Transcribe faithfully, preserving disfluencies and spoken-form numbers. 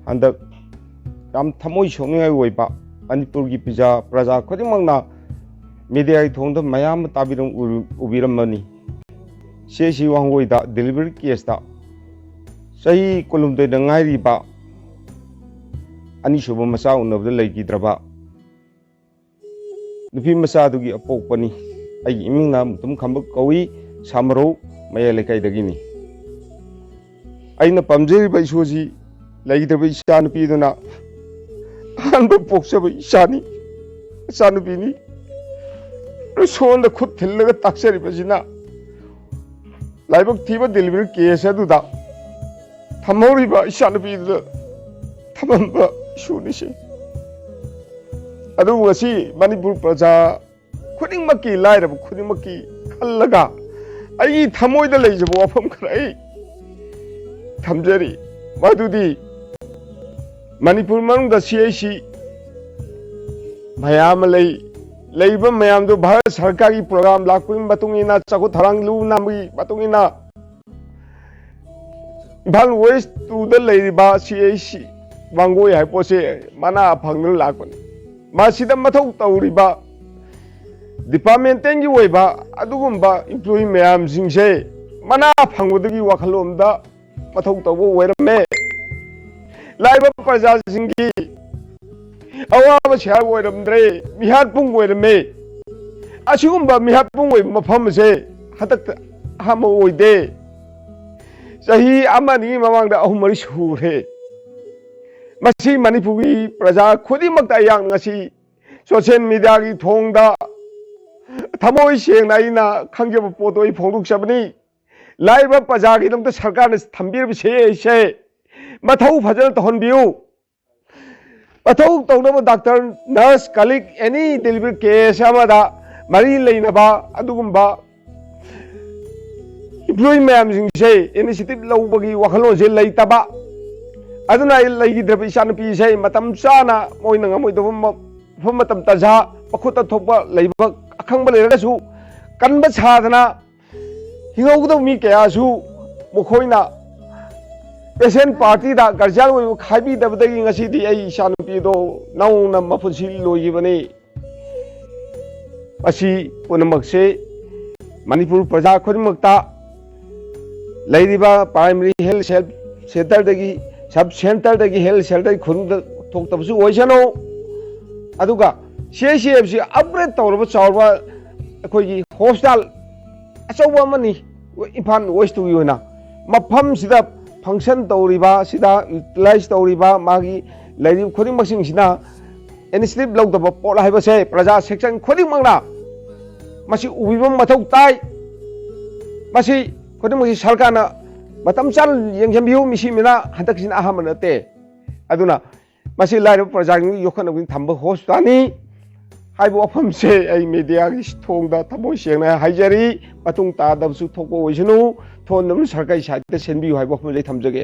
ꯍꯟꯗꯛ ꯌꯥꯝ ꯊꯃꯣꯏ ꯁꯣꯛꯅꯤꯡꯉꯥꯏ ꯑꯣꯏꯕ, ꯃꯅꯤꯄꯨꯔꯒꯤ ꯄ꯭ꯔꯖꯥ, ꯄ꯭ꯔꯖꯥ ꯈꯨꯗꯤꯡꯃꯛꯅ ꯃꯦꯗꯤꯌꯥꯒꯤ ꯊꯣꯡꯗ ꯃꯌꯥꯝ ꯑꯃ ꯇꯥꯕꯤꯔꯝ-, ꯎꯔꯨ-, ꯎꯕꯤꯔꯝꯃꯅꯤ꯫ ꯁꯤ ꯑꯩꯆ ꯁꯤ ꯋꯥꯡꯒꯣꯏꯗ ꯗꯦꯂꯤꯚꯔꯤ ꯀꯦꯁꯇ ꯆꯍꯤ ꯀꯨꯟꯍꯨꯝꯗꯣꯏꯗ ꯉꯥꯏꯔꯤꯕ ꯑꯅꯤꯁꯨꯕ ꯃꯆꯥ ꯎꯅꯕꯗ ꯂꯩꯈꯤꯗ꯭ꯔꯕ ꯅꯨꯄꯤ ꯃꯆꯥꯗꯨꯒꯤ ꯑꯄꯣꯛꯄꯅꯤ꯫ ꯑꯩꯒꯤ ꯏꯃꯤꯡꯅ ꯃꯨꯇꯨꯝ ꯈꯝꯕ ꯀꯧꯏ, ꯁꯥꯃꯔꯧ ꯃꯌꯥꯏ ꯂꯩꯀꯥꯏꯗꯒꯤꯅꯤ꯫ ꯑꯩꯅ ꯄꯥꯝꯖꯔꯤꯕ ꯏꯁꯨꯁꯤ ꯂꯩꯈꯤꯗ꯭ꯔꯕ ꯏꯆꯥꯅꯨꯄꯤꯗꯨꯅ ꯑꯍꯥꯟꯕ ꯄꯣꯛꯆꯕ ꯏꯆꯥꯅꯤ, ꯏꯆꯥꯅꯨꯄꯤꯅꯤ꯫ ꯁꯣꯟꯗ ꯈꯨꯠ ꯊꯤꯜꯂꯒ ꯇꯥꯛꯆꯔꯤꯕꯁꯤꯅ ꯂꯥꯏꯕꯛ ꯊꯤꯕ ꯗꯦꯂꯤꯚꯔꯤ ꯀꯦꯁ ꯑꯗꯨꯗ ꯊꯝꯍꯧꯔꯤꯕ ꯏꯆꯥꯅꯨꯄꯤꯗꯨꯗ ꯊꯝꯃꯝꯕ ꯏꯁꯨꯅꯤꯁꯦ꯫ ꯑꯗꯨꯕꯨ ꯉꯁꯤ ꯃꯅꯤꯄꯨꯔ ꯄ꯭ꯔꯖꯥ ꯈꯨꯗꯤꯡꯃꯛꯀꯤ, ꯂꯥꯏꯔꯕ ꯈꯨꯗꯤꯡꯃꯛꯀꯤ ꯈꯜꯂꯒ ꯑꯩꯒꯤ ꯊꯃꯣꯏꯗ ꯂꯩꯖꯕ ꯋꯥꯐꯝ ꯈꯔ ꯑꯩ ꯊꯝꯖꯔꯤ꯫ ꯃꯗꯨꯗꯤ ꯃꯅꯤꯄꯨꯔ ꯃꯅꯨꯡꯗ ꯁꯤ ꯑꯩꯆ ꯁꯤ ꯃꯌꯥꯝ ꯑꯃ ꯂꯩ꯫ ꯂꯩꯔꯤꯕ ꯃꯌꯥꯝꯗꯨ ꯚꯥꯔꯠ ꯁꯔꯀꯥꯔꯒꯤ ꯄ꯭ꯔꯣꯒ꯭ꯔꯥꯝ ꯂꯥꯛꯄꯒꯤ ꯃꯇꯨꯡ ꯏꯟꯅ, ꯆꯥꯎꯈꯠ ꯊꯧꯔꯥꯡ ꯂꯨ ꯅꯥꯟꯕꯒꯤ ꯃꯇꯨꯡ ꯏꯟꯅ, ꯏꯝꯐꯥꯜ ꯋꯦꯁ ꯇꯨꯗ ꯂꯩꯔꯤꯕ ꯁꯤ ꯑꯩꯆ ꯁꯤ ꯋꯥꯡꯒꯣꯏ ꯍꯥꯏꯕ ꯄꯣꯠꯁꯦ ꯃꯅꯥ ꯐꯪꯗꯨꯅ ꯂꯥꯛꯄꯅꯤ꯫ ꯃꯁꯤꯗ ꯃꯊꯧ ꯇꯧꯔꯤꯕ ꯗꯤꯄꯥꯔꯠꯃꯦꯟꯇꯦꯜꯒꯤ ꯑꯣꯏꯕ ꯑꯗꯨꯒꯨꯝꯕ ꯏꯝꯄ꯭ꯂꯣꯌꯤ ꯃꯌꯥꯝꯁꯤꯡꯁꯦ ꯃꯅꯥ ꯐꯪꯕꯗꯒꯤ ꯋꯥꯈꯜꯂꯣꯟꯗ ꯃꯊꯧ ꯇꯧꯕ ꯑꯣꯏꯔꯝꯃꯦ꯫ ꯂꯥꯏꯔꯕ ꯄ꯭ꯔꯖꯥꯁꯤꯡꯒꯤ ꯑꯋꯥꯕ ꯁꯤꯌꯥꯔ ꯑꯣꯏꯔꯝꯗ꯭ꯔꯦ, ꯃꯤꯍꯥꯠ ꯄꯨꯡ ꯑꯣꯏꯔꯝꯃꯦ꯫ ꯑꯁꯤꯒꯨꯝꯕ ꯃꯤꯍꯥꯠ ꯄꯨꯡ ꯑꯣꯏꯕ ꯃꯐꯝ ꯑꯁꯦ ꯍꯟꯗꯛꯇ ꯑꯍꯥꯟꯕ ꯑꯣꯏꯗꯦ꯫ ꯆꯍꯤ ꯑꯃ ꯑꯅꯤꯒꯤ ꯃꯃꯥꯡꯗ ꯑꯍꯨꯝ ꯃꯔꯤ ꯁꯨꯔꯦ꯫ ꯃꯁꯤ ꯃꯅꯤꯄꯨꯔꯒꯤ ꯄ꯭ꯔꯖꯥ ꯈꯨꯗꯤꯡꯃꯛꯇ ꯑꯩꯍꯥꯛ ꯉꯁꯤ ꯁꯣꯁꯤꯌꯦꯜ ꯃꯤꯗꯤꯌꯥꯒꯤ ꯊꯣꯡꯗ ꯊꯃꯣꯏ ꯁꯦꯡꯅ ꯑꯩꯅ ꯈꯪꯖꯕ ꯄꯣꯠꯇꯣ ꯑꯩ ꯐꯣꯡꯗꯣꯛꯆꯕꯅꯤ꯫ ꯂꯥꯏꯔꯕ ꯄ꯭ꯔꯖꯥꯒꯤꯗꯃꯛꯇ ꯁꯔꯀꯥꯔꯅ ꯊꯝꯕꯤꯔꯤꯕ ꯁꯤ ꯑꯩꯆ ꯁꯤꯁꯦ ꯃꯊꯧ ꯐꯖꯅ ꯇꯧꯍꯟꯕꯤꯌꯨ꯫ ꯃꯊꯧ ꯇꯧꯅꯕ ꯗꯥꯛꯇꯔ, ꯅꯔꯁ, ꯀꯂꯤꯛ, ꯑꯦꯅꯤ ꯗꯦꯂꯤꯚꯔꯤ ꯀꯦꯁ ꯑꯃꯗ ꯃꯔꯤ ꯂꯩꯅꯕ ꯑꯗꯨꯒꯨꯝꯕ ꯏꯝꯄ꯭ꯂꯣꯌꯤ ꯃꯌꯥꯝꯁꯤꯡꯁꯦ ꯏꯅꯤꯁꯤꯌꯦꯇꯤꯚ ꯂꯧꯕꯒꯤ ꯋꯥꯈꯜꯂꯣꯟꯁꯦ ꯂꯩꯇꯕ꯫ ꯑꯗꯨꯅ ꯑꯩ ꯂꯩꯈꯤꯗ꯭ꯔꯕ ꯏꯆꯥꯅꯨꯄꯤꯁꯦ ꯃꯇꯝ ꯆꯥꯅ ꯃꯣꯏꯅ ꯉꯝꯃꯣꯏꯗꯕ ꯃ-, ꯃꯐꯝ ꯃꯇꯝ ꯇꯥꯟꯖꯥ, ꯃꯈꯨꯠꯇ ꯊꯣꯛꯄ ꯂꯩꯕ ꯑꯈꯪꯕ ꯂꯩꯔꯒꯁꯨ ꯀꯟꯕ ꯁꯥꯗꯅ ꯍꯤꯡꯍꯧꯒꯗꯕ ꯃꯤ ꯀꯌꯥꯁꯨ ꯃꯈꯣꯏꯅ ꯄꯦꯁꯦꯟ ꯄꯥꯔꯇꯤꯗ ꯒꯥꯔꯖꯤꯌꯥꯟ ꯑꯣꯏꯕ ꯈꯥꯏꯕꯤꯗꯕꯗꯒꯤ ꯉꯁꯤꯗꯤ ꯑꯩ ꯏꯆꯥꯅꯨꯄꯤꯗꯣ ꯅꯧꯅ ꯃꯄꯨꯟꯁꯤ ꯂꯣꯏꯈꯤꯕꯅꯤ꯫ ꯃꯁꯤ ꯄꯨꯝꯅꯃꯛꯁꯦ ꯃꯅꯤꯄꯨꯔ ꯄ꯭ꯔꯖꯥ ꯈꯨꯗꯤꯡꯃꯛꯇ ꯂꯩꯔꯤꯕ ꯄ꯭ꯔꯥꯏꯃꯔꯤ ꯍꯦꯜꯊ ꯁꯦꯟꯇꯔꯗꯒꯤ, ꯁꯕ ꯁꯦꯟꯇꯔꯗꯒꯤ, ꯍꯦꯜꯊ ꯁꯦꯟꯇꯔ ꯈꯨꯗꯤꯡꯗ ꯊꯣꯛꯇꯕꯁꯨ ꯑꯣꯏꯁꯅꯨ꯫ ꯑꯗꯨꯒ ꯁꯤ ꯑꯩꯆ ꯁꯤ ꯑꯦꯐꯁꯤ ꯑꯞꯒ꯭ꯔꯦꯗ ꯇꯧꯔꯕ ꯆꯥꯎꯔꯕ ꯑꯩꯈꯣꯏꯒꯤ ꯍꯣꯁꯄꯤꯇꯥꯜ ꯑꯆꯧꯕ ꯑꯃꯅꯤ꯫ ꯏꯝꯐꯥꯜ ꯋꯦꯁꯇꯨꯒꯤ ꯑꯣꯏꯅ ꯃꯐꯝꯁꯤꯗ ꯐꯪꯁꯟ ꯇꯧꯔꯤꯕ, ꯁꯤꯗ ꯌꯨꯇꯤꯂꯥꯏꯖ ꯇꯧꯔꯤꯕ ꯃꯥꯒꯤ ꯂꯩꯔꯤꯕ ꯈꯨꯗꯤꯡꯃꯛꯁꯤꯡꯁꯤꯅ ꯏꯅꯤꯁꯤꯌꯦꯇꯤꯚ ꯂꯧꯗꯕ ꯄꯣꯠ ꯍꯥꯏꯕꯁꯦ ꯄ꯭ꯔꯖꯥ ꯁꯦꯛꯁꯟ ꯈꯨꯗꯤꯡꯃꯛꯅ ꯃꯁꯤ ꯎꯕꯤꯕ ꯃꯊꯧ ꯇꯥꯏ꯫ ꯃꯁꯤ ꯈꯨꯗꯤꯡꯃꯛꯁꯤ ꯁꯔꯀꯥꯔꯅ ꯃꯇꯝ ꯆꯥꯅ ꯌꯦꯡꯁꯤꯟꯕꯤꯌꯨ꯫ ꯃꯤꯁꯤ ꯃꯤꯅꯥ ꯍꯟꯗꯛꯁꯤꯅ ꯑꯍꯥꯟꯕ ꯅꯠꯇꯦ꯫ ꯑꯗꯨꯅ ꯃꯁꯤ ꯂꯥꯏꯔꯕ ꯄ꯭ꯔꯖꯥꯁꯤꯡ ꯌꯣꯛꯈꯠꯅꯕꯒꯤ ꯊꯝꯕ ꯍꯣꯁꯄꯤꯇꯥꯜꯅꯤ ꯍꯥꯏꯕ ꯋꯥꯐꯝꯁꯦ ꯑꯩ ꯃꯦꯗꯤꯌꯥꯒꯤ ꯊꯣꯡꯗ ꯊꯃꯣꯏ ꯁꯦꯡꯅ ꯍꯥꯏꯖꯔꯤ꯫ ꯃꯇꯨꯡ ꯇꯥꯗꯕꯁꯨ ꯊꯣꯛꯄ ꯑꯣꯏꯁꯅꯨ, ꯊꯣꯟꯅꯕ ꯁꯔꯀꯥꯔꯒꯤ ꯁꯥꯏꯠꯇ ꯁꯦꯝꯕꯤꯌꯨ ꯍꯥꯏꯕ ꯋꯥꯐꯝꯁꯦ ꯑꯩ ꯊꯝꯖꯒꯦ꯫